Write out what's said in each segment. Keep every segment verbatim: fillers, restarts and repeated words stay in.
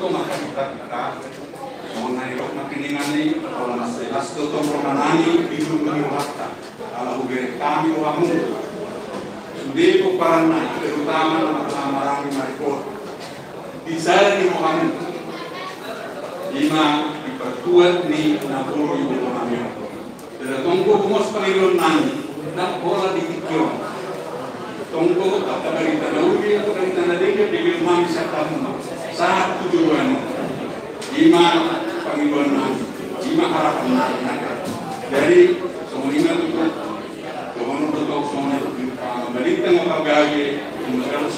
Maka kita, kita, songon na nidok na pinangido i, ala mansai las do tong rohanami di ngolu ni rohanta, ala hubereng hami rohamu. Sude pomparanna, terutama na marhahamaranggi maribot, di sala ni rohamu, i ma di partuat ni naboru ibotonami on. Jala tong do muse pangidoannami, ndang holan di tingki on. Tong do angka barita na uli, angka barita na denggan, denggan hami sahat hamu, sahat tu joloan on. I ma pangidoannami, i ma harapannami, nangkin. Jadi, songon i ma tutu, songon i ma tutu, songon i ma tutu, barita na pargage, di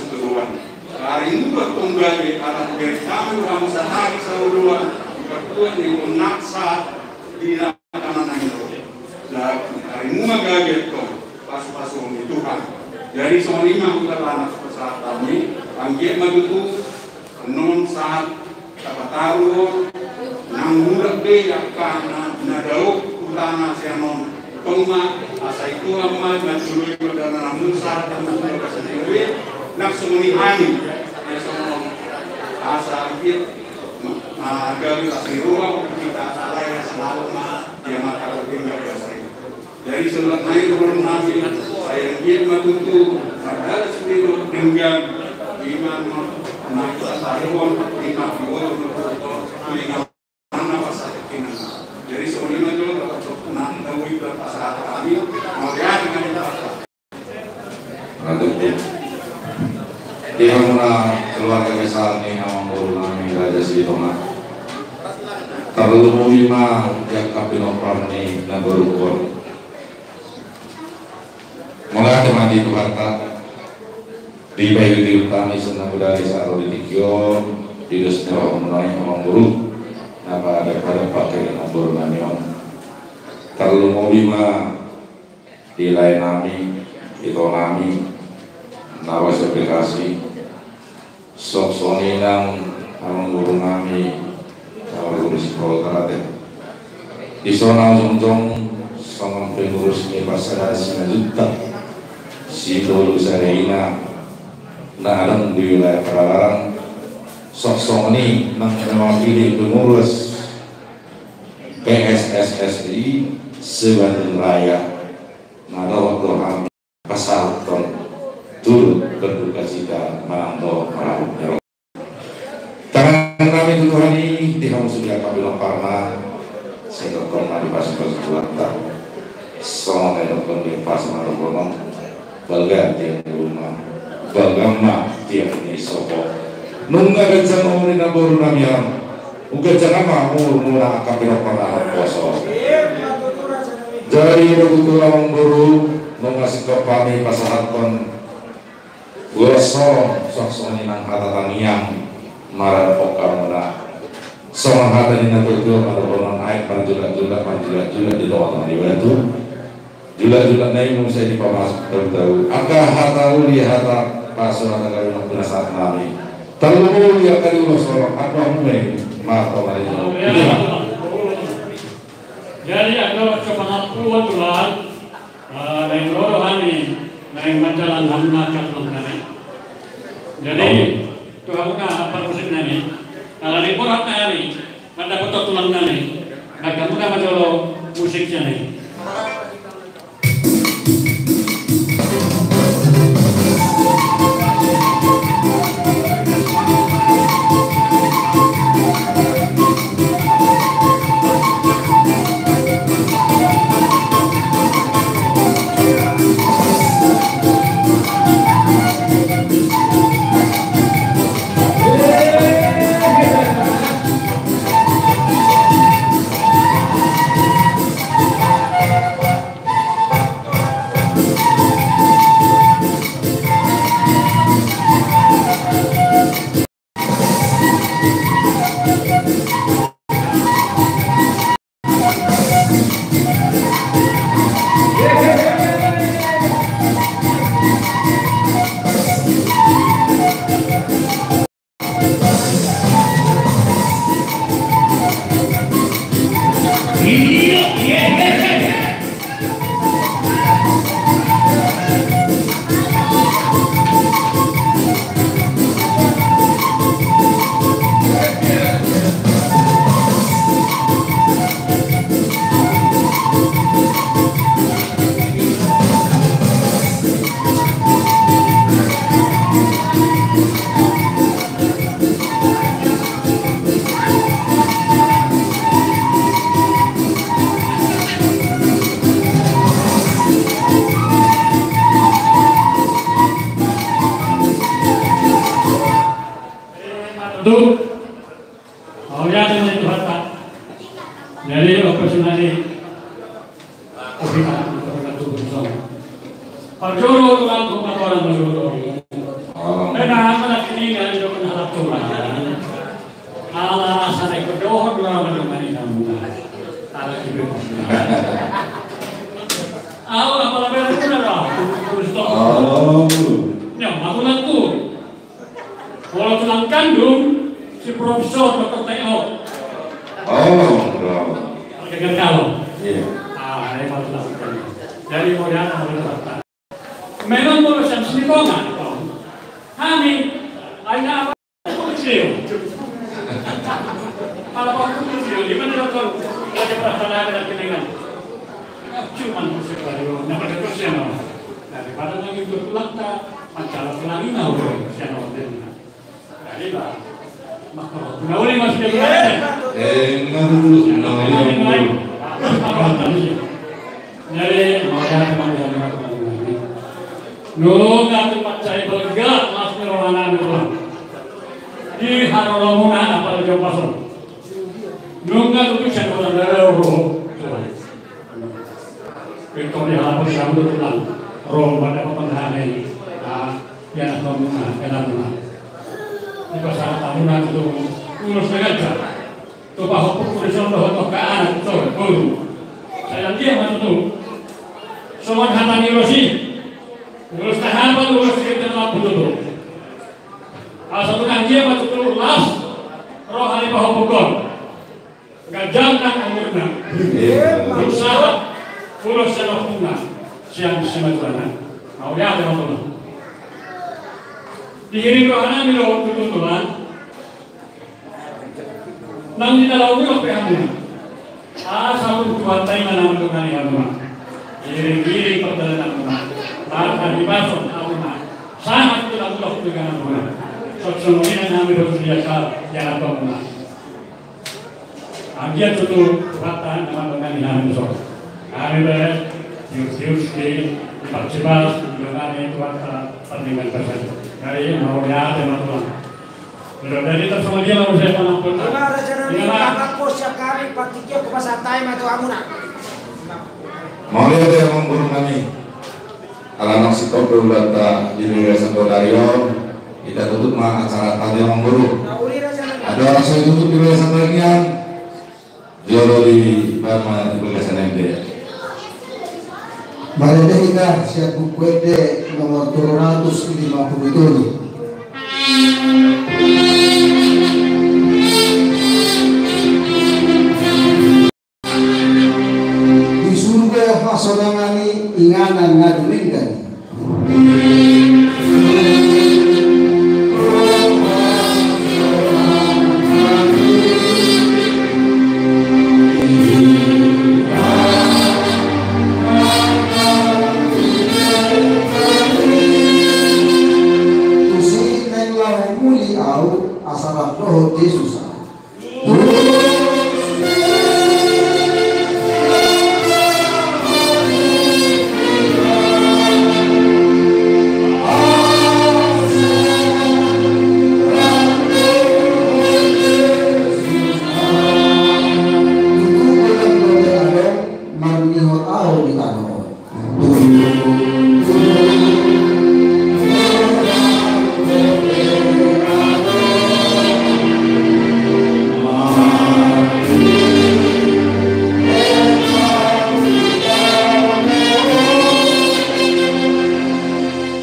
joloan on. Ari nunga tong gabe, ala hubereng hami rohamu sahali saoloan, di partuat ni on nasa, di na Nah, ari nunga gabe tong, pasu-pasuon ni Tuhan. Jadi songon i ma hita, pasahathon ni, anggiat ma tutu, annon sahat tapataru, nang mulak be angka na, na dao hutana sian on. Tong ma, asa i Tuhan ma, na jolo i ma dana na musa, dan musa na kasih dewe, nang songon i hami, na songon, asa anggiat, ma, ma gabe kasih roha, hita salai, asa lalu ma, dia mata bertinggal kasih. Jadi, songon nai dohonon nami, sai anggiat ma tutu, mardalan sude dohot denggan, ima ma, na hita saruhon, ima piboto, ima na pasahat hami. Jadi, songon i ma jolo, na, na, na, pasahat hami, mauliate ma di Tuhan. Di hamuna keluarga besar ni amangboru nami Raja Silitonga. Tarlumobi ma di angka pinompar ni naborungkon. Mauliate ma di Tuhanta. Di pairing-iring hami songon na bodari sahat ro di tingki on, di dos ni rohamuna i amangboru. Na padan-padan pakke ni amangboru nami on. Tarlumobi ma di lae nami, ito nami, na basa Bekasi, songon i nang amangboru nami, amangboru Sipolta, ate. Di son na jongjong songon pengurus ni Parsada Sinajuntak, Sitolu Sada Ina, na adong di wilayah Padalarang, songon i nang mewakili pengurus P S S S I se-Bandung Raya. Na dohot do hami pasahathon turut berduka cita manang dohot marhabot ni roha. Tangan nami tu Tuhan i, di hamu sude angka pinomparna, sai tongtong ma dipasu-pasu Tuhanta. Songon na nidok ni pasa na dohonon, balga tiang ni ruma, balga ma tiang ni sopo. Nunga ganjang umur ni naboru nami on. Uga ganjang ma umurmuna angka pinompar na naposo. Jadi, do tutu amangboru, nunga singkop hami pasahathon ulos on, songon i nang hata tangiang maradophon hamuna. Songon hata ni na tuatua ma dohonon, aek marjulak-julak, marjulak-julak di tonga-tonga ni batu. Julak-julak na i muse dipamasuk tau-tau. Angka hata uli, hata pasu, hata gabe na pinasahat nami. Tarlumobi angka di ulos on, angka hamu ma i, martonga di jolo. Jadi, angka so pangapuluan Tuhan, eh, naeng ro do hami, naeng manjalang hamuna angka tulang nami. Jadi, tu hamuna angka parmusik nami, ala ni borat nami, mandapothon tulang nami, angka hamuna ma jolo musik sian i. Tu, mauliate ma di Tuhanta. Jadi, operasional ni. Parjolo tulang tu patoran parjolo. Pena mana kini ngan jolo nalap tulang. Ala rasa na ikut dohot tulang mana mana kamu. Ala kibet. Au apa lebih kurang lah. Terus toh. Oh. Ya, aku laku. Kalau tulang kandung si Profesor Doktor T O. Oh, bravo. Geger kalau. Iya. Ah, hebat tulang kandung. Jadi mau dia apa, mau dia apa? Memang kalau siang sini kau nggak tahu. Kami, aina apa? Kecil. Kalau kau kecil, gimana dokter? Ada perasaan ada kenangan. Cuman musik baru, nama dokter siapa? Daripada lagi dokter tulang tak, masalah tulang ini mau siapa? Jadi, Pak, maka, nah, boleh masuk ke dalam. Eh, enggak dulu. Nah, ini, nah, ini, nah, ini. Jadi, maka, teman-teman, teman-teman. Nunga tu paccai balga, mas, ni rohana, ni rohana. Di haroromuna, apa lagi pasal? Nunga tu bisa kota darah, roh. Victoria, apa sih, kamu tuh, Bang? Roh, pada apa, penghani? Ah, ya, kamu, ah, ya, kamu, ah. Di pasal kamu, nah, tuh, ngurus sengaja. Tu pahompungku di son dohot tu angka anak, tu boru. Sai dia ma tutu. Songon hata ni Rosi. Ulos na hata, ulos ni kita mampu tutu. Asa tu dia ma tutu las roha ni pahompungkon. Ganjang nang umurna. Usaha ulos sian ompunta, sian simaturana. Mauliate ma tutu. Diiring rohana ni dohot tutu, Tuhan. Nang di dalam ulo pe hamuna. Asa tu Tuhanta i ma na mandongani hamuna. Iring-iring pardalananmuna. Marhanibason hamuna. Sahat tu dalam ulo pe hamuna. Songon i nang hami dohot di angka ianakhonmuna. Anggiat tutu Tuhanta na mandongani hami dison. Hami pe tiur-tiur di parsibas, mandongani Tuhanta pardenggan parsibas. Jadi mauliate ma tutu. Sudah, jadi terus sama dia lah, saya pangampun. Ima raja nami, ima, pamanghon sian hami, partingkian hupasahat hami ma tu hamuna. Mauliate, amang boru nami. Ala naung sitop do ulaonta di Doli Sagodari on, ita tutup ma acara tadi, amang boru. Adong na so ditutup di Doli Sagodari on. Jolo di bagasan ende. Marende hita sian Buku Ende nomor tolu ratus lima puluh tolu. Di surgo hasonangan i, inganan na dumenggan i. Tusi naeng laho muli ahu asa lam dohot Jesus. Marnihot ahu di tano on.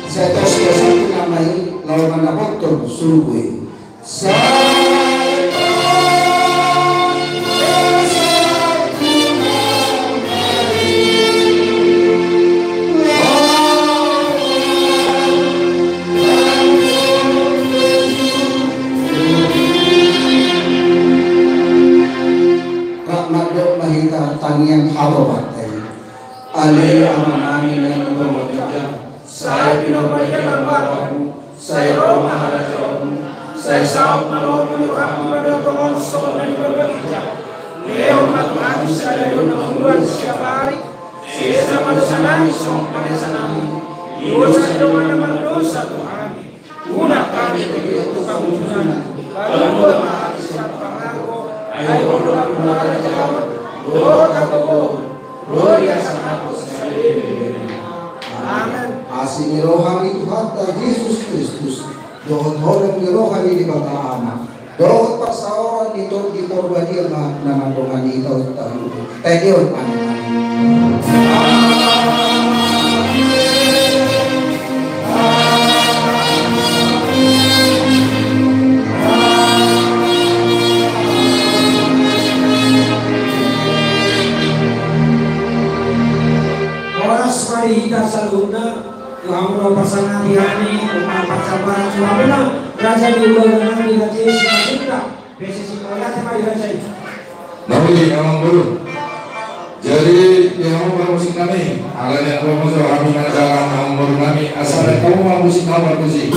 Setos kesan nama i lawan na botor surgo i. Rap mandok ma hita tangiang hatobatta i. Ale Amanami na di banua ginjang, sai pinarbadia ma goarmu, sai ro ma harajaonmu, sai saut ma lomo ni roham di banua tonga on songon na di banua ginjang. Lehon ma tu hami sadari on hangoluan siapari. Sesa ma dosanami songon panesanami di dosa ni dongan na mardosa tu hami. Unang hami togihon tu pangunjunan. Ai Ho do nampuna harajaon dohot hagogoon, ro di hasangapon saleleng ni lelengna. Amen. Asi ni roha ni Tuhanta Jesus Kristus, dohot holong ni roha ni Debata Ama, dohot parsaoran ni Tondi Porbadia ma na mandongani hita on saluhutna. Taendehon ma. Horas ma di hita saluhutna. Tu hamu na hupasangapi hami, tu parsaoran tu hamuna, raja ni hulahula nami, raja i Simanjuntak. Bese sipalate ma di raja i. Nauli, amang boru. Jadi, di hamu parmusik nami, alani anggo muse hami manjalang amang boru nami, asa baen hamu ma musik na parmusik.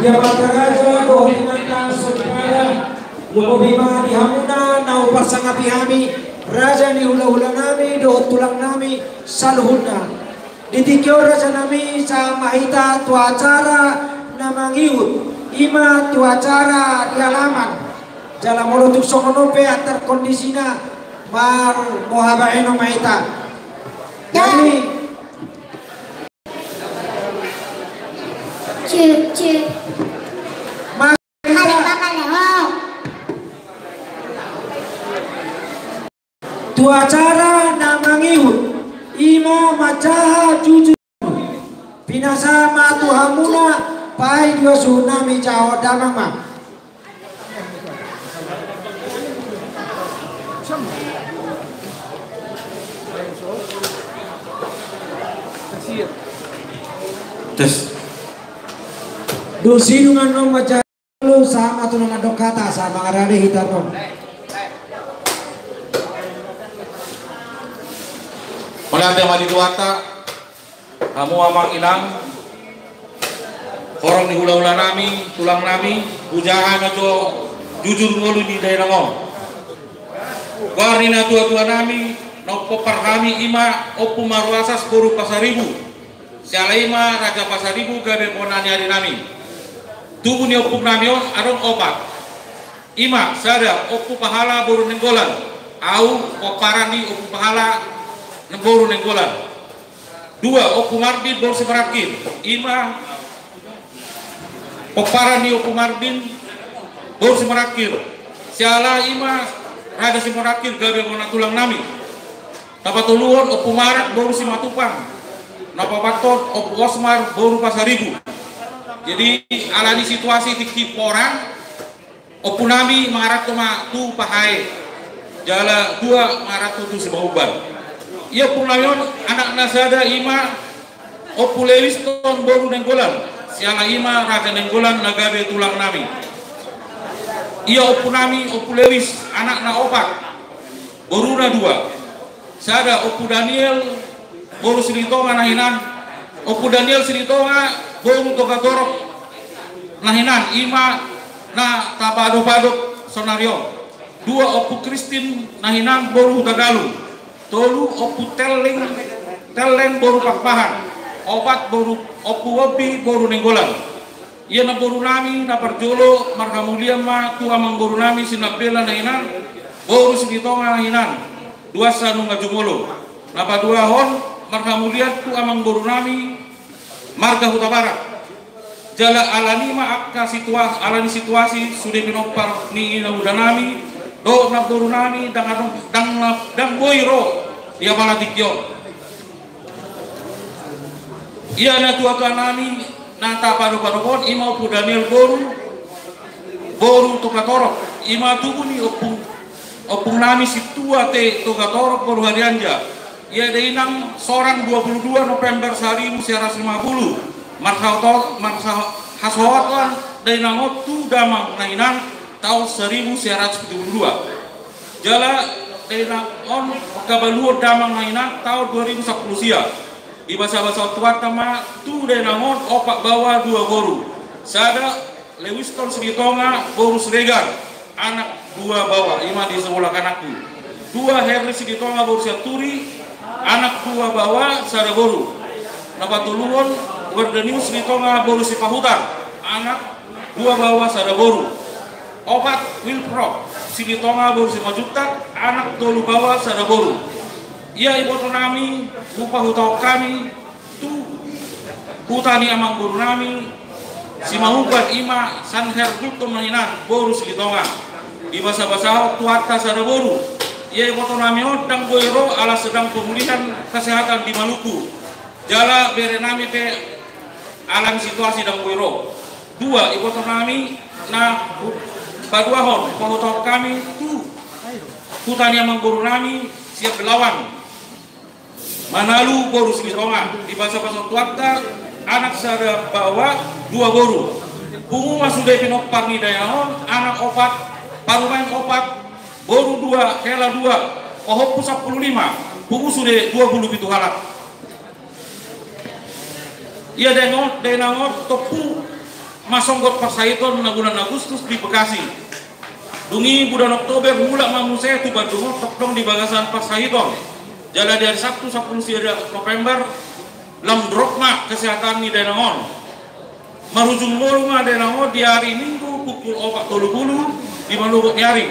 Ia, marga raja dohot inanta soripada, lumobi ma di hamuna na huparsangapi hami, raja ni hulahula nami dohot tulang nami saluhutna. Di tingki on, raja nami, sahat ma hita tu acara na mangihut, i ma tu acara di halaman. Jala molo tung songon on pe antar kondisina, marboha bahenon ma hita. Jadi, cek, cek. Mas, halo, Bapak Leo. Tu acara na mangihut, i ma manjaha jujur. Pinasahat ma tu hamuna, paidua suhut nami, jaha damang ma. Tes. Dung sidung annon manjaha, sahat ma tu na mandok hata, sahat mangarade hita annon. Mauliate ma di Tuhanta. Hamu amang inang, horong ni hulahula nami, tulang nami, hujaha na jo jujur ngolu di dainang on. Goar ni natuatua nami na umpompar hami i ma Ompu Maruasas boru Pasaribu. Siala i ma Raja Pasaribu gabe bona ni ari nami. Tubu ni ompung nami on adong opat. I ma sada Ompu Pahala boru Nainggolan. Au pomparan ni Ompu Pahala boru Nainggolan. Dua, Ompu Marbin boru Simarangkir. I ma pomparan ni Ompu Marbin boru Simarangkir. Siala i ma Raja Simarangkir gabe bona tulang nami. Na patoluhon Ompu Marak boru Simatupang. Na paopathon Ompu Osmar boru Pasaribu. Jadi, alani situasi tingki porang, ompu nami mangaranto ma tu Pahae, jala dua mangaranto tu Simaumban. Ia ompu nami on, anakna sada i ma Ompu Lewiston boru Nainggolan, siala i ma Raja Nainggolan na gabe tulang nami. Ia ompu nami Ompu Lewis, anakna opat, boruna dua. Sada Ompu Daniel boru Silitonga na hinan, Ompu Daniel Silitonga boru Togatorop na hinan, i ma na tapaadop-adop saonari on. Dua Ompu Kristin na hinan boru Hutagalung. Tolu Ompu Telling Telleng boru Pakpahan, opat boru Ompu Gompi boru Nainggolan. Ia namboru nami na parjolo marhamulian ma tu amangboru nami Sinambela na hinan, boru Silitonga na hinan, duansa nunga jumolo. Na paduahon marhamulian tu amangboru nami marga Hutabarat. Jala alani ma angka situa-, alani situasi sude pinompar ni ina uda nami dohot namboru nami ndang adong, ndang na-, ndang boi ro di apala tingki on. Ia natuatua nami na tapadopadophon i ma Ompu Daniel boru, boru Togatorop, i ma tubu ni ompung, ompung nami Sintua T Togatorop boru Harianja. Ia dainang sorang dua puluh dua November saribu sia ratus lima puluh. Marsaoto-, marsahasohotan dainang on tu damang na hinan taon saribu sia ratus pitu puluh dua. Jala dainang on habaluon damang na hinan taon dua ribu sampulu sia. Dibasabasahon Tuhanta ma tu dainang on opat baoa dua boru. Sada Lewiston Silitonga boru Siregar, anak dua baoa, i ma di sebelah kananku. Dua Herri Silitonga boru Sianturi, anak dua baoa sada boru. Na patoluhon Wardanius Silitonga boru Sipahutar, anak dua baoa sada boru. Opat Wilfrod Silitonga boru Simanjuntak, anak tolu baoa sada boru. Ia iboto nami hupahutahon hami tu huta ni amangboru nami Simanungkulan, i ma Sanher Gultom na hinan boru Silitonga. Dibasabasahon Tuhanta sada boru. Ia iboto nami on ndang boi ro ala sedang pemulihan kesehatan di Maluku. Jala bere nami pe alani situasi ndang boi ro. Dua iboto nami na hu-, paduahon hupahutahon hami tu huta ni amangboru nami sian Belawan. Manalu boru Silitonga, dibasabasahon Tuhanta, anak sada baoa dua boru. Pungu ma sude pinompar ni dainang on, anak opat, parumaen opat, boru dua, hela dua, pahompu sampulu lima, pungu sude dua pulu pitu halak. Ia dainang on, dainang on tompu masonggot parsahiton na bulan Agustus di Bekasi. Dung i bulan Oktober mulak ma muse tu Bandung on tongtong di bagasan parsahiton. Jala di ari Sabtu sampulu sia November lam drop ma kesehatan ni dainang on. Marujung ngolu ma dainang on di ari Minggu pukul opat tolu pulu di manogot ni ari.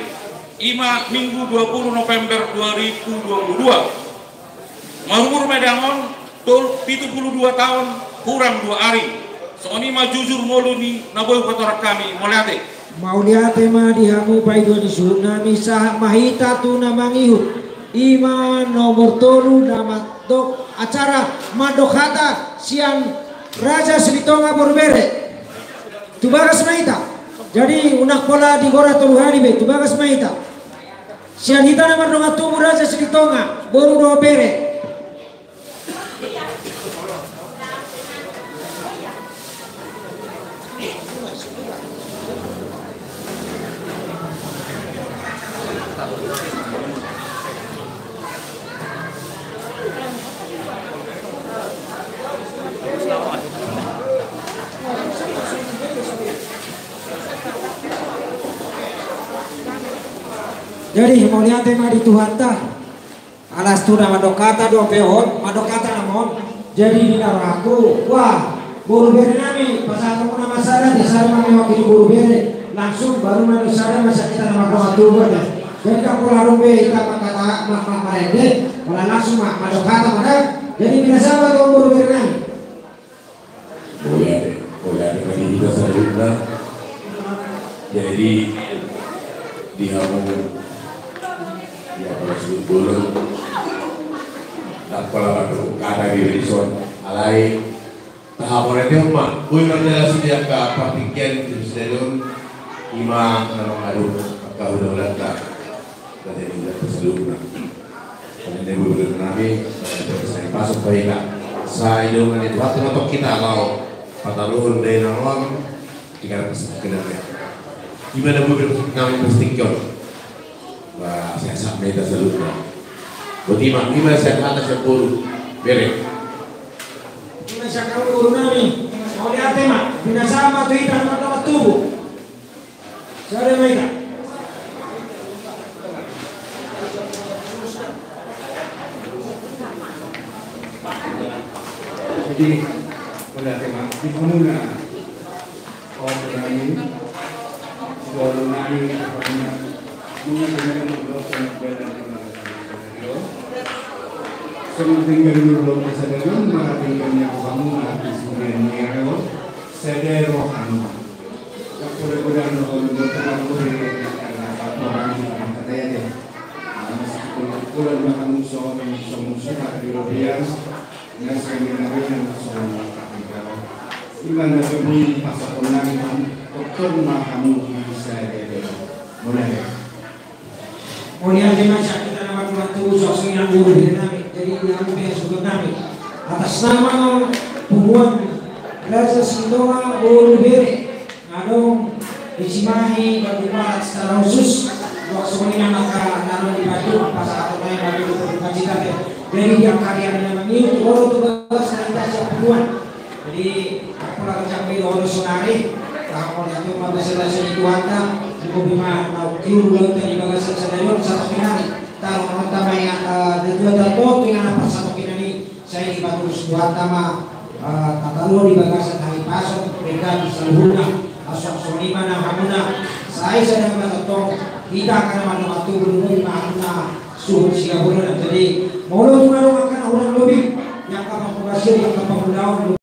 I ma Minggu dua pulu November dua ribu dua pulu dua. Marumur ma dainang on tol-, pitu pulu dua taon hurang dua ari. Songon i ma jujur ngolu ni na boi hupatorang hami, mauliate. Mauliate ma di hamu paidua ni suhut nami, sahat ma hita tu na mangihut. I ma nomor tolu na mandok acara, mandok hata sian Raja Silitonga boru Bere. Tu bagas ma hita. Jadi unang pola di gora tolu hali be, tu bagas ma hita. Sian hita na mardongan tubu Raja Silitonga boru dohot Bere. Jadi mauliate ma di Tuhanta. Alas tu na mandok hata do pe on, mandok hata nama on. Jadi di na rohangku, wah, boru Bere nami, pasahatonku nama sada, di sada ma memang di boru Bere. Langsung baru ma di sada masa hita nama roha tubuan ya. Jadi tak pola rumbe hita ma hata, ma, ma, marende, pola langsung ma, mandok hata ma da. Jadi di na sada tu boru Bere nami. Boleh, boleh ada lagi juga selanjutnya. Jadi di hamu di apa sebut boleh tak pola waktu kata di Wilson alai tahap orang itu mah boi berjalan sini angka partingkian di stadion ima nama ngadu angka udah udah tak. Jadi udah selanjutnya. Karena dia boleh nami, eh, saya masuk baik lah. Saya dong nanti buat teman kita kalau pataruhun dari nawan tiga ratus kenal ya. Gimana bu nami mesti kau? Wah, saya sampai kita seluruh. Buat imam, gimana saya kata saya buru, bere. Gimana saya kau buru nami? Mau lihat tema, bina sama tu hitam atau tubuh. Sada ma hita. Jadi, pada tema di hamuna, orang nami, orang nami, orang nami, mengatakan Allah sama jalan. Sama tinggal dulu, maka tinggalnya kamu, maka tinggalnya kamu, sedero kamu. Mudah-mudahan Allah memberkati kamu di antara orang yang kata ya. Bulan makan musuh, musuh, musuh, di Robian. Nggak sekali lagi yang masalah. Iman na tubuh pasal nang, dokter mahamu bisa jadi. Mulai. Mauliate ma di hita na martua, suang songon i nang boru bere nami. Jadi, di hamu pe suhut nami, atas nama punguan Raja Sitonga boru bere, adong di Cimahi, Bandung Barat secara khusus, suang songon i nang angka na ro di Bandung, pasahaton nai Bandung, Bandung Pacitan ya. Jadi, di angka ari na mangihut, ro tu bagas na hita sian punguan. Jadi, aku lagi jambi dohot sonari, aku lihat tu mata sela sini Tuhanta, cukup lima, na ukiur ulang tadi bagasan sadarion, satu kinari, taruh mata maya, eh, dan dua tato, dengan apa satu kinari, saya di batu Tuhanta ma, eh, tata ruang di bagasan hari pasok, mereka di seluruhnya, asal sonima na hamuna, saya sedang mata tong, kita akan mata matu, belum lima hamuna, suhut siap bulan, jadi, mau lo tu kalau makan orang lebih, yang kapan pembasil, yang kapan ulaon,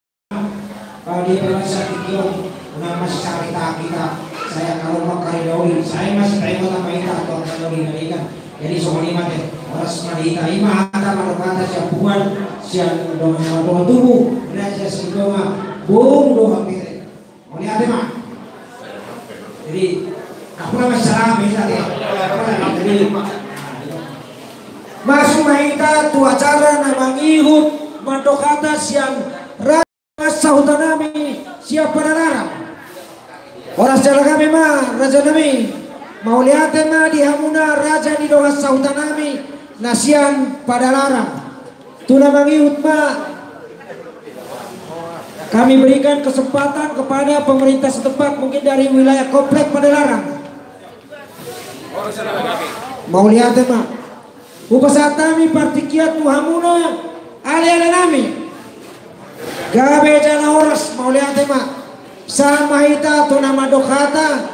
Padi bagasan tingki on, unang masisakit hati hita, sai angka lomak kari daoli, sai masitaingot hita tu angka daoli na denggan. Jadi songon i ma ate, horas ma di hita, i ma hata mandok hata sian punguan, sian dongan na mandok tubu, Raja Sitonga boru dohot bere. Mauliate ma. Jadi, tak pernah masalah, bisa deh. Jadi, masuk ma hita tu acara na mangihut mandok hata sian Raja sahuta nami sian Padalarang. Horas jala gabe ma, raja nami. Mauliate ma di hamuna raja ni dongan sahuta nami na sian Padalarang. Tu na mangihut ma, kami berikan kesempatan kepada pemerintah setempat, mungkin dari wilayah Komplek Padalarang. Mauliate ma. Hupasahat hami partingkian tu hamuna, ale-ale nami. Gabe jala horas, mauliate ma. Sahat ma hita tu na mandok hata.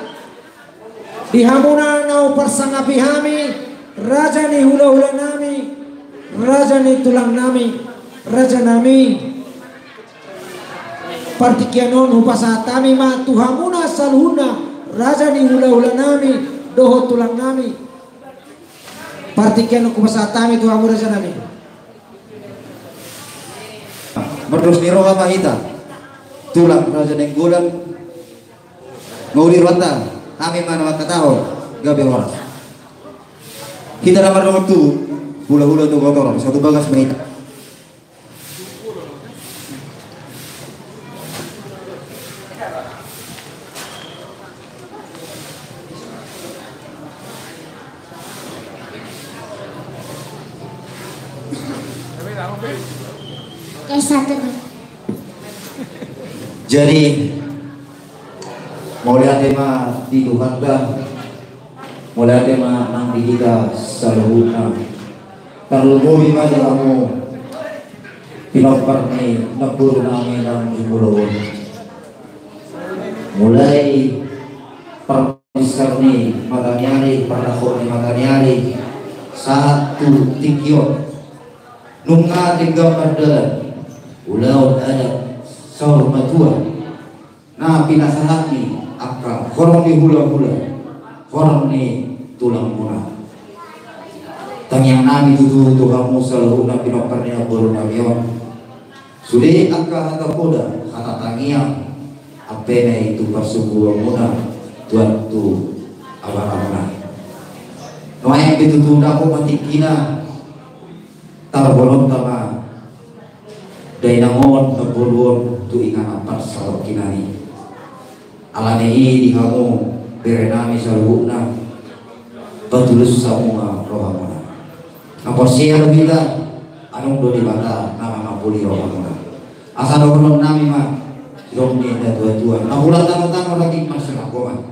Di hamuna na huparsangapi hami, raja ni hula-hula nami, raja ni tulang nami, raja nami. Partingkian on hupasahat hami ma tu hamuna saluhutna, raja ni hula-hula nami dohot tulang nami. Partingkian on hupasahat hami tu hamu raja nami. Mardos ni roha ma hita, Tulang Raja Nainggolan. Mauliate ma, hami ma na mangkatahon, gabe horas. Hita na mardongan tu hula-hula tu gotor, satu bagas ma hita. Jadi, mauliate ma di Tuhanta, mauliate ma nang di hita saluhutna. Tarlumobi ma di hamu pinompar ni namboru nami na jumolo on. Mulai parbinsar ni mata ni ari, pardakhot ni mata ni ari, sahat tu tingki on. Nunga denggan mardalan ulaon adat saur matua. Na pinasahat ni angka horong ni hula-hula, horong ni tulangmuna. Tangiang nami tutu tu hamu saluhutna pinompar ni namboru nami on. Sude angka hata poda, hata tangiang, ampe na i tu parsungkunmuna, tuat tu amanamuna. Nuaeng pe tutu dapot ma tingkina, tarbolonta ma dainang on, namboru on tu inganan parsarokinan i. Alani i di hamu bere nami saluhutna, patulus hamu ma rohamuna. Na porsea do hita, adong do Debata na mangapuli rohamuna. Asa dohonon nami ma, didok ni natua-tua, na hurang tano-tano lagi marsimakoman.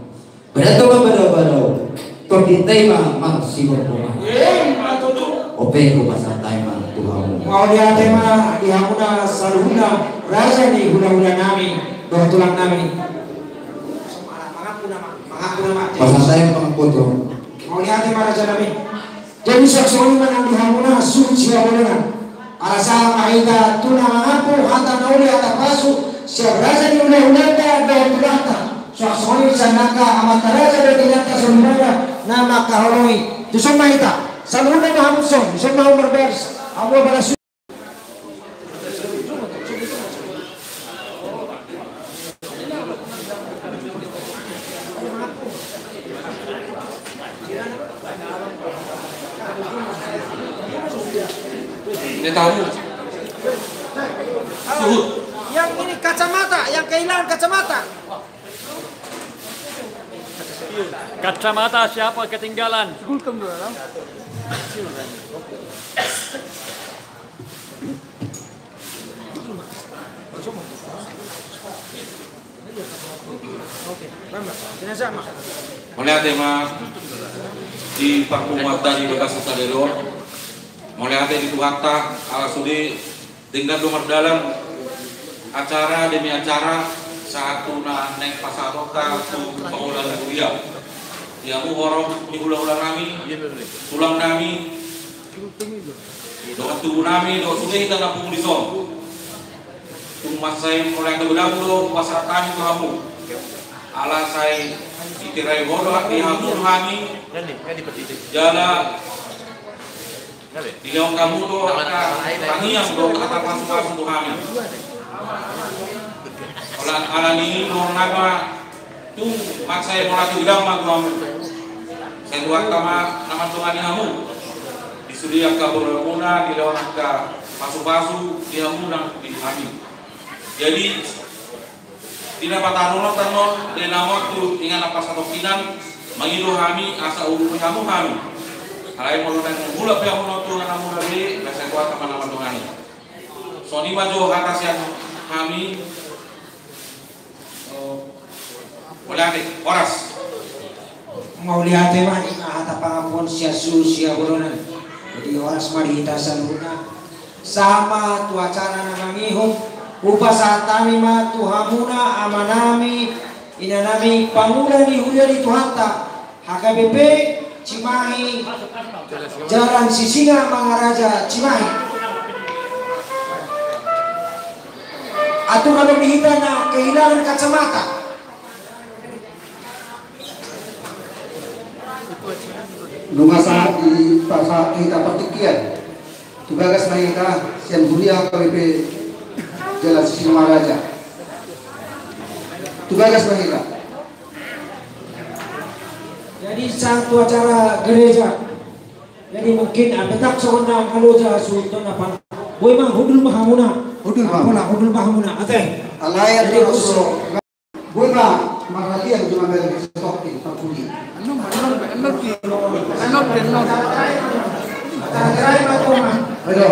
Badanta ma badao-badao, tondinta i ma marsiborboman. Ope, hupasahat hami ma tu hamu. Mauliate ma di hamuna saluhutna raja ni hulahula nami dohot tulang nami. Mangaku nama, mangaku nama. Pasahat sae mangaku tu. Mauliate ma raja nami. Jadi suang songon i ma nang di hamuna suhut sihaholongan. Ala sahat ma hita tu na mangaku hata na uli hata pasu sian raja ni hulahulanta dohot tulangta. Suang songon i sian angka amanta raja dohot inanta soripada na mangkaholongi. Dison ma hita. Saluhutna ma hamu dison, dison ma hamu marbaris. Hamu apala su- Ini tamu. Suhut. Yang ini kacamata, yang kehilangan kacamata. Kacamata siapa ketinggalan? Mauliate ma di parpunguanta di bagasan sadari on. Mauliate di Tuhanta ala sude denggan do mardalan acara demi acara sahat tu na naeng pasahatonta tu pangula ni huria. Di hamu horong ni hulahula nami, tulang nami, dohot tubu nami, dohot sude hita na pungu dison. Tung mansai mauliate godang do hupasahat hami tu hamu. Ala sai ditirai ho do di hamu hami jala dilehon hamu do angka tangiang dohot hata pasupasu tu hami. Ala, ala ni i do nang ma tung mansai mauliate godang ma tu hamu. Sai Tuhanta ma na mandongani hamu di sude angka borumuna, dilehon angka pasupasu di hamu nang di hami. Jadi di na patarunon tannon di na on tu inganan pasahat on hinan mangido hami asa urupi hamu hami. Alai molo naeng mangulak pe hamu on tu ingananmuna be, sai Tuhanta ma na mandongani. Songon i ma jo hata sian hami. Mauliate, horas. Mauliate ma, i ma hata pangakuon sian suhut sihaholongan. Jadi horas ma di hita saluhutna. Sahat ma tu acara na mangihut. Hupasahat hami ma tu hamuna amanami, inanami, pangula ni huria ni Tuhanta. H K B P Cimahi, Jalan Sisingamangaraja Cimahi. Atur adong di hita na kehilangan kacamata. Nunga sahat di pasahat hita partingkian. Tu bagas ma hita sian huria H K B P Jalan Sisingamangaraja. Tu bagas ma hita. Jadi sahat tu acara gereja. Jadi mungkin, ah, petak songon na kaloja suhut on apa. Boi ma, hundul ma hamuna. Hundul ma. Ampela, hundul ma hamuna. Ate. Alai jadi atur solo. Boi ma, marhatian tu na balik stok di parpudi. Enom, enom, enom di. Enom, enom. Ayo.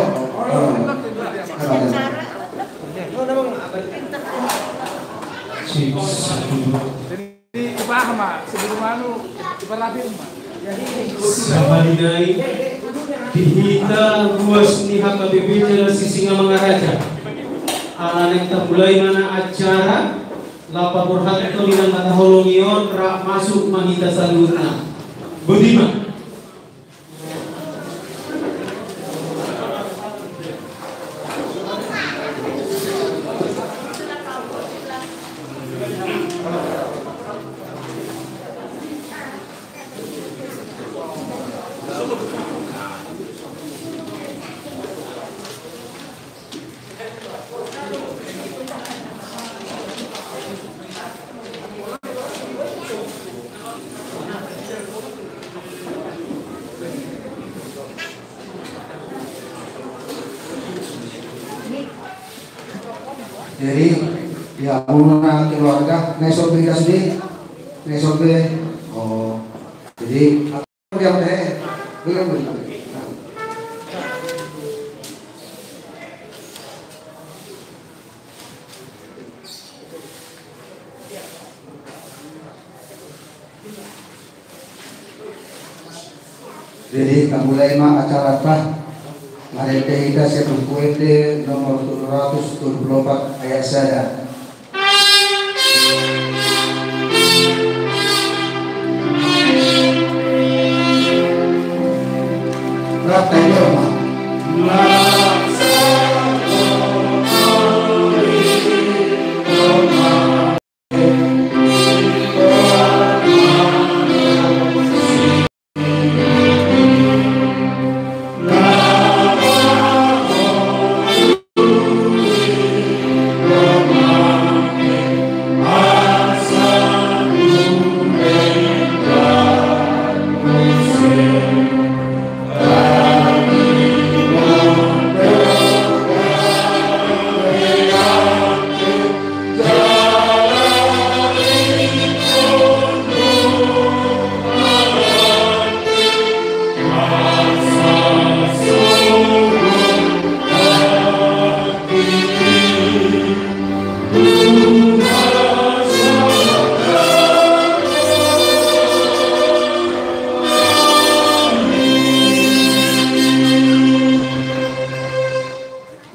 Sip, satu, dua. Jadi, ibaha ma, sebelum anu, ibaha rapi ma. Sahat ma di nai, di hita ruas ni H K B P Jalan Sisingamangaraja. Ala naeng tamulai ma na acara, laho paborhathon inganan hataholongi on, rap masuk ma hita saluhutna. Boti ma. Jadi, ya, umumna keluarga, na ison be, na ison be. Oh, jadi, jadi, tamulai ma acaranta. Ende hita sian Buku Ende nomor tujuh ratus tujuh puluh empat ayat sada. Rap taida ma.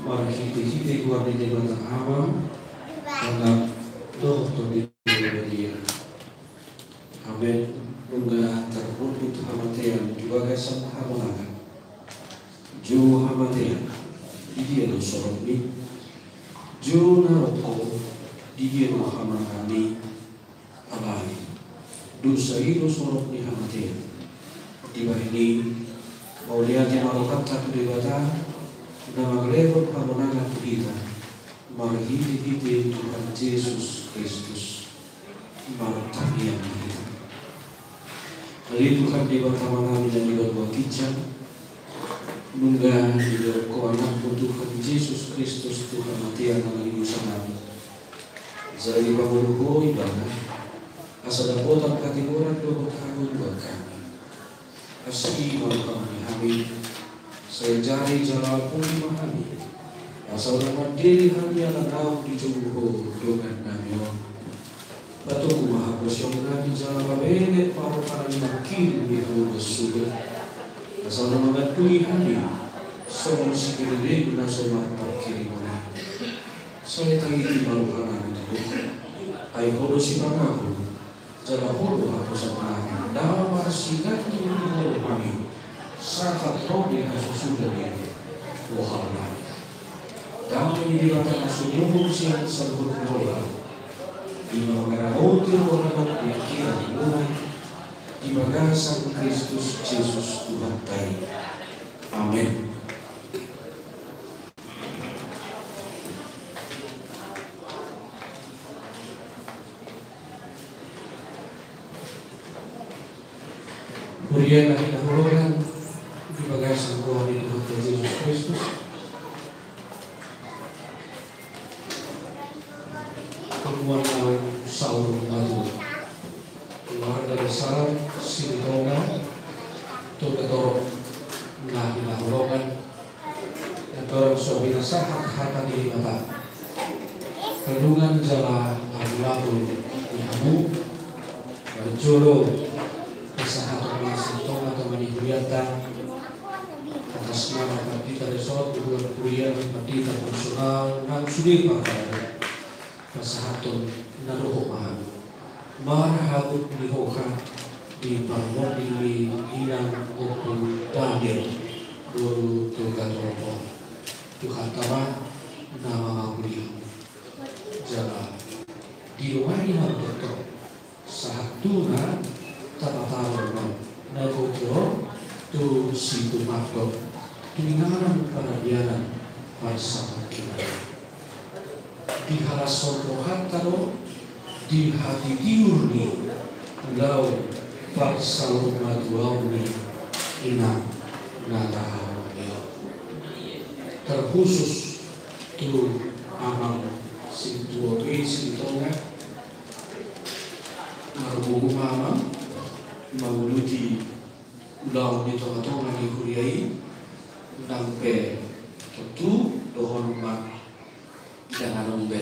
Marhitehite goar ni Debata Ama, Anak, dohot Tondi Porbadia. Amen. Nunga tarpudut hamatean di bagasan hamonangan. Jo hamatean, di dia do sorokmi? Jo na rongkop, di dia do hamonanganmi? Alai dosa i do sorok ni hamatean. Dibahen i, mauliate ma rohanta tu Debata, na mangalehon hamonangan tu hita marhitehite Tuhan Jesus Kristus. Martangiang ma hita. Ale Tuhan Debata Amanami na di banua ginjang, nunga didok Ho Anakmu Tuhan Jesus Kristus tu hamatean na mangaliluhon nami. Jala dipangolu Ho Ibana, asa dapotan hatigoran dohot hangoluan hami. Asi ma roham di hami, sai jari jala puli ma hami, asa unang mandele hami ala naung dijou Ho dongan nami on. Patogu ma haporseaon nami jala pabelet ma roha nami mangkirim di hamu na sude, asa unang mangandungi hami songon sigelgel na so marpangkirimon i. Sai tangihon ma roha nami tu Ho, ai Ho do sipangago, jala Ho do haposan nami, na marsigantung di Ho do hami, sahat ro di hasusulan ni roha nami. Dame ni Debata na sumurung sian saluhut roha, i ma mangaramoti roha nami di angka na di bagasan Kristus Jesus Tuhanta i. Amen. Huria na hinaholongan di bagasan goar ni Tuhanta Jesus Kristus. Punguan Naung Saur Matua. Keluarga besar Silitonga, Togatorop na hinaholongan, andorang so binahen hata ni Debata, renungan jala lagu-lagu di hamu, parjolo pasahaton ma Silitonga tonga ni hurianta, atas nama Pandita Resort, Ibu Guru Huria, Pandita Fungsional, nang sude parjolo. Pasahaton na dohot ma hami. Marhabot ni roha di parmonding ni inang Ompu Daniel, boru Togatorop on. Tuhanta ma na mangapuli hamu. Jala dilomani hamu tongtong. Sahat tu na tapataru ma na gogo tu situmakkon, tu inganan paradianan parsapakkinan. Dihalashon rohanta do di hatitiur ni ulaon parsaurmatuaon ni inang na tahaholongi on. Terkhusus tu amang sintua i Silitonga, margogo ma amang manguduti ulaon di tongatonga ni huria i, nang pe tontu dohonon ma, ndang adong be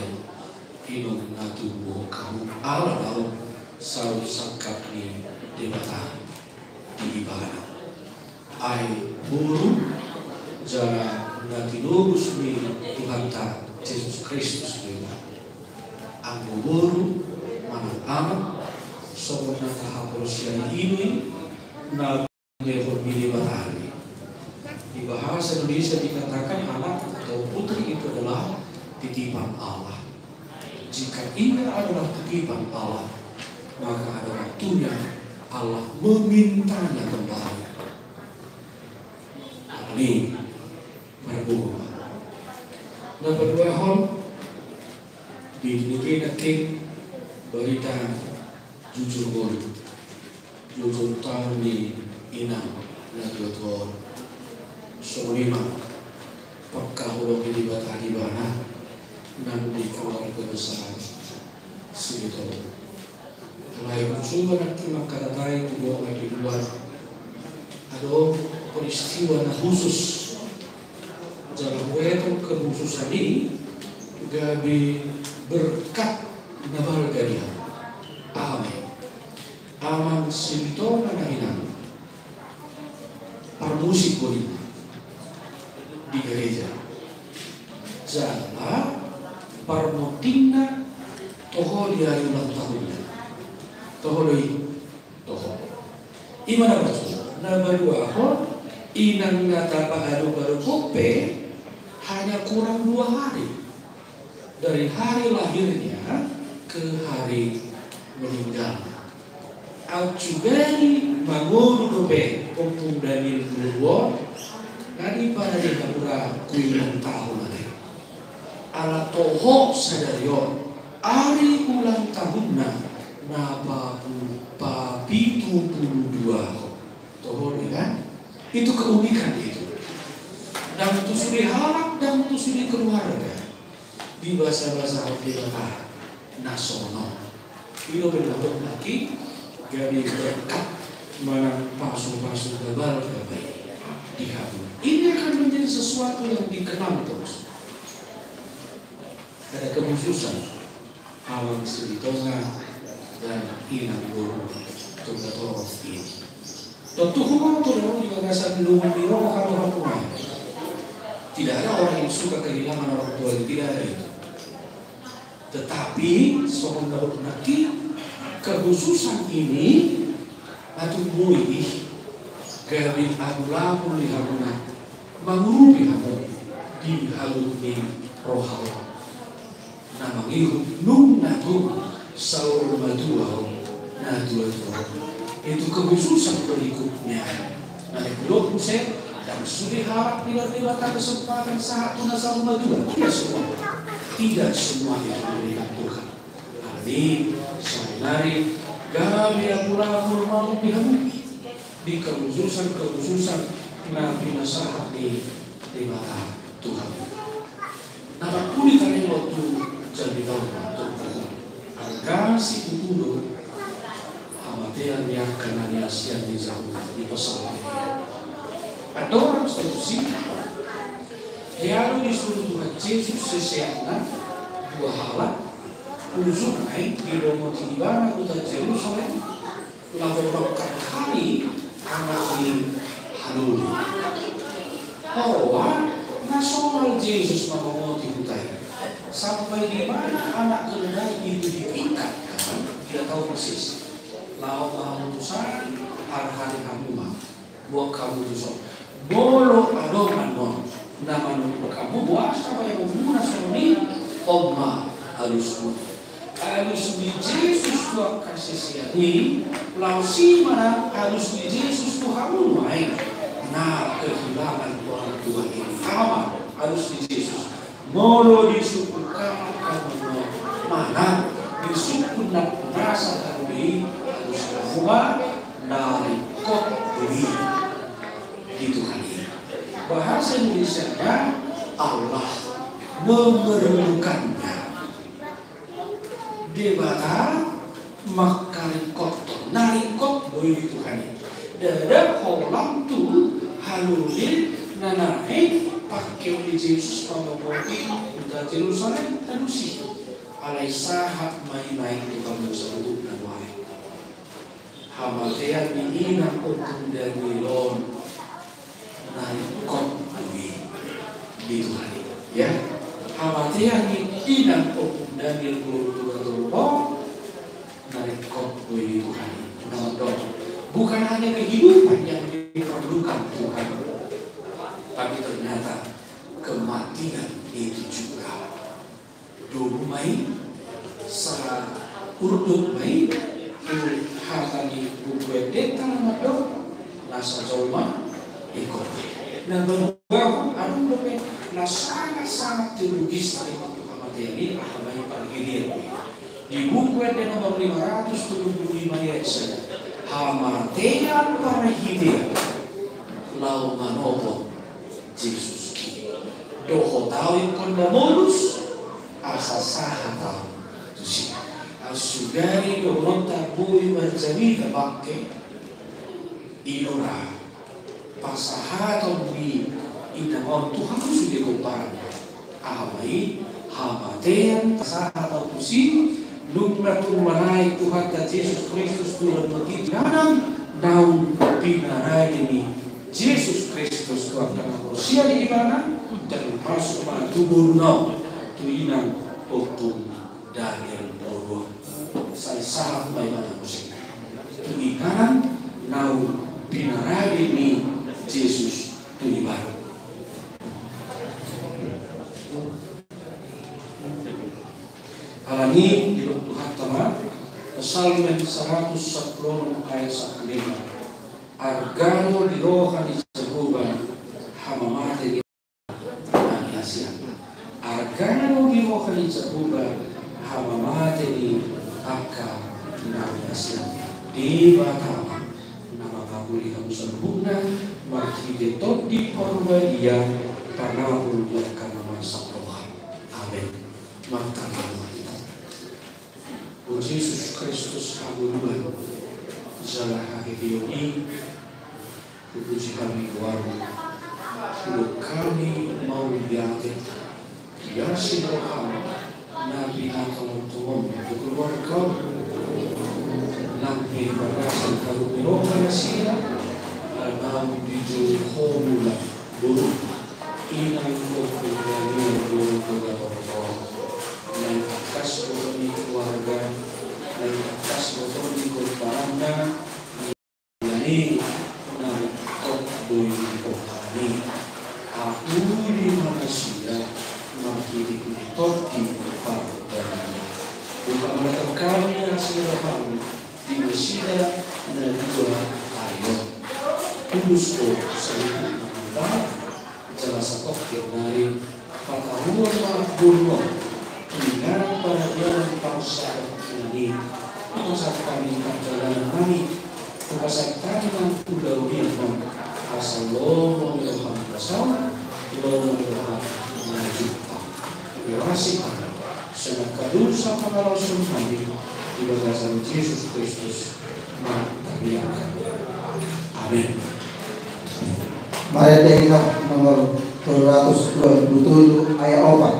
inong na tubu hamu ala naung saut sangkap ni Debata di ibana. Ai boru jala na tinobus ni Tuhanta Jesus Kristus do i. Anggo boru manang amang, songon na tahaporseai i do i na dilehon ni Debata i. Di bahasa Indonesia dikatakan anak atau putri itu adalah titipan Allah. Jika ia adalah titipan Allah, maka ada waktunya Allah memintanya kembali. Amin. Marboru ma. Na paduahon, di nangkin barita jujur ngolu. Jujur taon ni inang na tuatua on. Songon i ma pangkaholongan ni Debata di ibana nang di keluarga besar Silitonga. Alai hujungkon nangkin mangkatai tu dongan di luar, adong peristiwa na khusus. Jala huetong kehususan i gabe berkat na balga di hami. Amin. Amang Silitonga na inang, parmusik do i di gereja. Jala parmontingna toho di ari ulang tahunna. Toho do i, toho. I ma na maksud na paduahon, inang na tapaadop-adop pe hanya kurang dua hari. Dari hari lahirnya ke hari meninggal. Aut sugari mangolu dope Ompung Daniel boru on, nga diparade hamu ra kuilang tahu nate. Ala toho sadari on ari ulang tahunna na papu-, papitu pulu dua. Toho do i kan? Itu keunikan itu. Ndang tu sude halak, ndang tu sude keluarga. Dibasabasahon Debata na songon on. I do umbahen nangkin gabe berkat manang pasupasu na balga di hami. Ini akan menjadi sesuatu yang dikenang terus. Ada kehususan. Amang Silitonga dan inang boru Tunggatorop i. Tontu huboto do di bagasan lungun ni roha do hamu. Tidak ada orang yang suka kehilangan orang tuanya, tidak ada itu. Tetapi songon na hudok nangkin, kehususan ini na tumboi i gabe abulabul di hamuna, mangurupi hamu di halumpang ni roha on. Na mangihut nunga tung saur matua ho na tuatua. Itu kehususan berikutnya. Na didok muse, ndang sude halak diberi Debata kesempatan sahat tu na saur matua. Tidak semua. Tidak semua itu diberikan Tuhan. Alani saonari gabe abulabul ma di hamu di kehususan-kehususan na pinasahat ni Debata tu hamu. Na parpudi tadi waktu jadi tahu waktu. Angka situtu do hamatean ni angka na niasian ni jabu di pasal. Andorang solusi hea do disuru Tuhan Jesus siseanna dua halak, ujungna i dilongoti ibana huta Jerusalem, laho mangkari anak ni haloli. Holan na somal Jesus manongoti huta i. Sampai di mana anak keledai itu diikatkan, tidak tahu persis. Laho ma hamu tu san, arhari hamu ma, boan hamu tu son. Molo adong annon na manungkun hamu, boasa baenonmuna songon i? On ma alusmuna. Alus ni Jesus tu angka sisean i, laos i ma nang alus ni Jesus tu hamu nuaeng na kehilangan orang tua i. Aha ma alus ni Jesus? Molo disungkun hamu annon manang disungkun nampunasa hamu i, alus hamu ma na ringkot do i di Tuhan i. Bahasa Indonesianya, Allah memerlukannya. Debata mangkaringkothon, na ringkot do i di Tuhan i. Ndada holan tu haloli na naeng pangkeon ni Jesus manongoti huta Jerusalem alus i. Alai sahat ma i naeng tu hamu saluhutna nuaeng. Hamatean ni inang Ompung Daniel on na ringkot do i. di Tuhan i. Ya, hamatean ni inang Ompung Daniel boru Togatorop na ringkot boi di Tuhan i. Na mandok, bukan hanya kehidupan yang diperlukan Tuhan, tapi ternyata kematian itu juga. Domu ma i, saurdup ma i, tu hata ni Buku Endenta na mandok, nasa jolma ingkon mate. Na baru-baru adong dope na sangat-sangat teologis terkait hamatean i, aha ma i, parhidean. Di Buku Ende nomor lima ratus tolu pulu lima i, ayat sada, hamatean parhidean laho manopot Jesus i. Dohot ahu ingkon mamolus, asa sahat ahu tusi. Sugari dohononta boi marjamita bangke, i do ra pasahaton ni inang on tu hamu sude, gomparan. Aha ma i? Hamatean. Sahat ahu tusi, nunga tung manaek Tuhanta Jesus Kristus Tuhan ma i tu inganan, naung pinarade ni Jesus Kristus tu angka na porsea di Ibana, termasuk ma tu boruna on, tu inang Ompung Daniel boru on. Sai sahat ma ibana muse tu inganan naung pinarade ni Jesus tu Ibana. Alani i didok Tuhanta ma, Psalmen saratus sampulu onom ayat sampulu lima, arga do di roha ni Jahowa hamamate ni na nihasianna. Arga do di roha ni Jahowa hamamate ni angka na nihasianna. Debata ma na mangapuli hamu saluhutna marhite Tondi Parbadia, panahon ni angka na marsak roha. Amen. Martangiang ma hita. O Jesus Kristus, hangoluan jala haheheon i, hupuji hami goarmu. Hudok hami mauliate di asi ni roham na pinatontonmu tu keluargamu. Nang pe di bagasan harum ni roha nasida, na naung dijou ho mula boru, inang Ompung Daniel boru Togatorop, naeng tangkas boto ni keluarga, naeng tangkas boto ni gomparanna, na ringkot boi di Tuhan i. Apuli ma nasida marhite Tondi Parbadia. Buka ma tongtong hami asi ni roham di nasida na dua ari on. Tulus do saluhutna, jala satongkin nari pataruhon ma boru on tu inganan paradianan parsahaton i. Hupasahat hami pardalanan nami, hupasahat hami nang ulaon on, asa lomo ni roham na saut, lomo ni roham na jumpang. Hupasahat hami sian angka dosa pangalaosion nami, di bagasan Jesus Kristus martangiang hami. Amen. Marende Hymn nomor tolu ratus dua pulu tolu, ayat opat.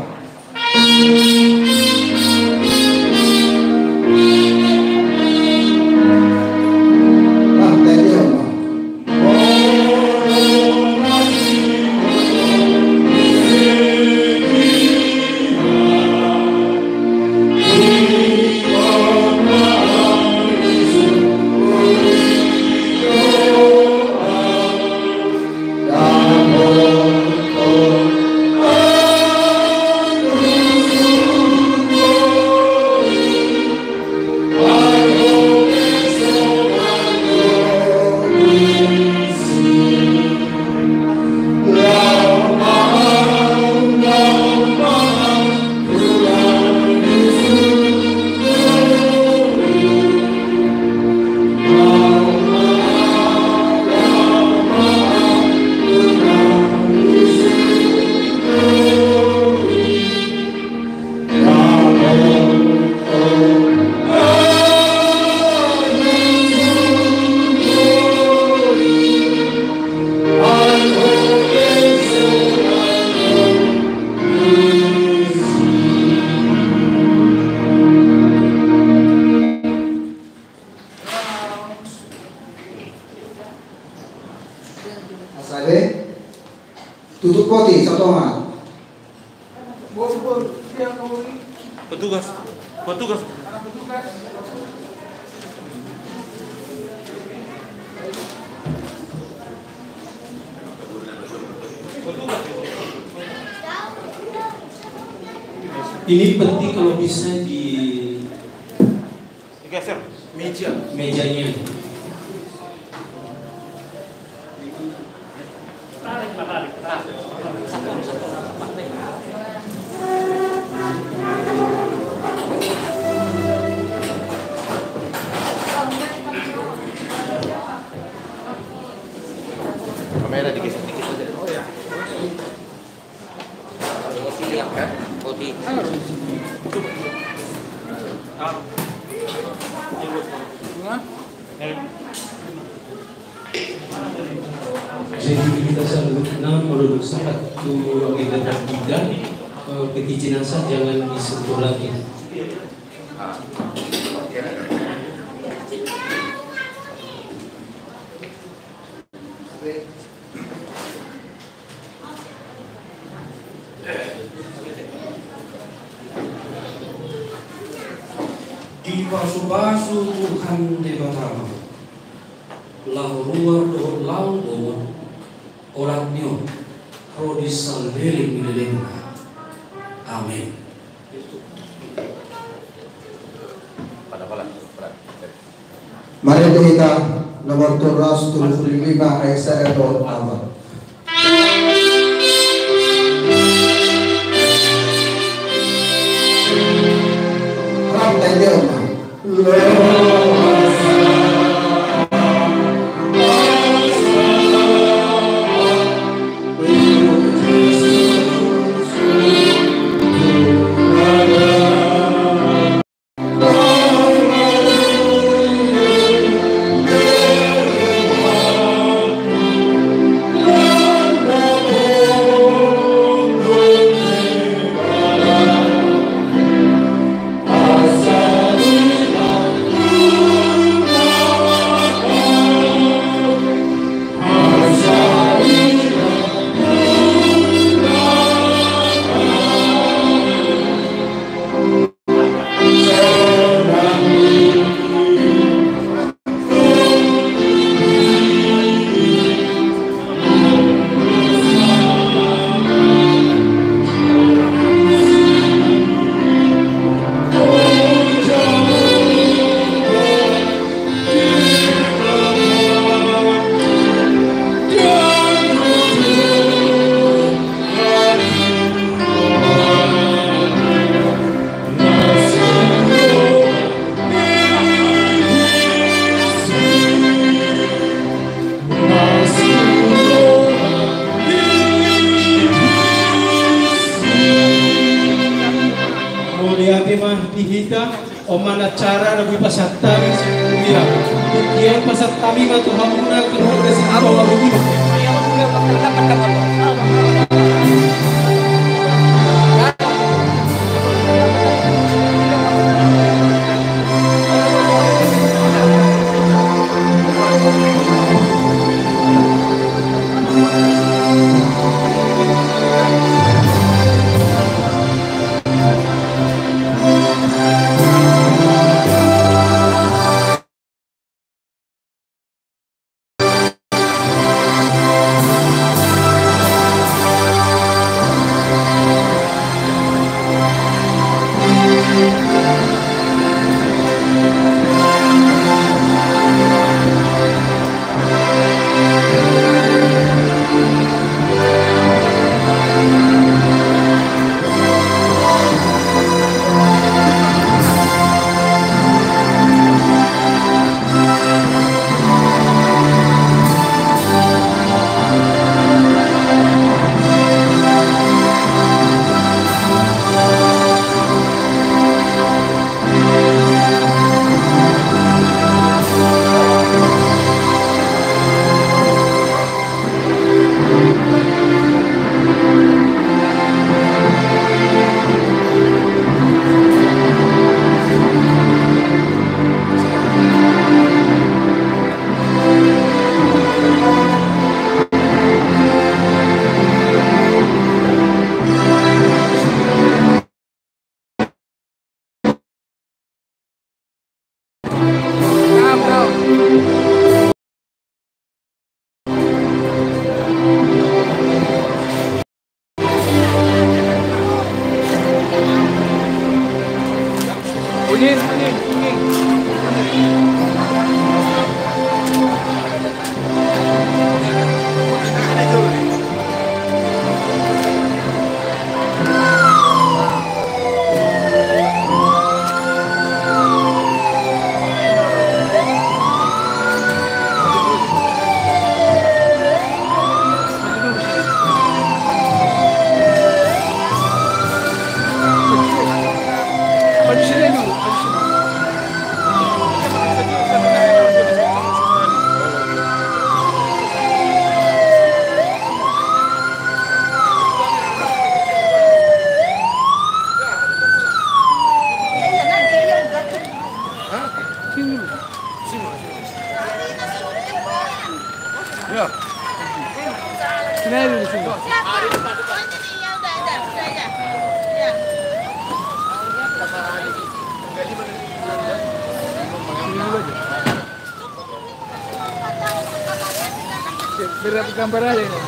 Petugas, petugas. Ini penting kalau bisa di Geser meja. Mejanya. Kamera digeser dikit aja. Oh ya. Jadi kita selanjutnya menurut satu agenda kita, eh, peti jenazah jangan disentuh lagi. Dipasupasu Tuhan Debata ma laho ruar dohot laho bongot olat ni on ro di saleleng ni lelengna. Amin. Marende hita nomor tolu ratus tolu pulu lima ayat sada dohot opat. Rap tende on. Mauliate ma di hita. On ma na acara na boi pasahat hami. Ia, ia pasahat hami ma tu hamuna keluarga si Aro lalu di. Berat gambar aja ini.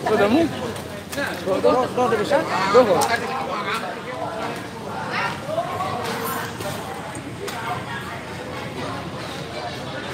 Sudah mu? Doho, doho, doho, bisa? Doho.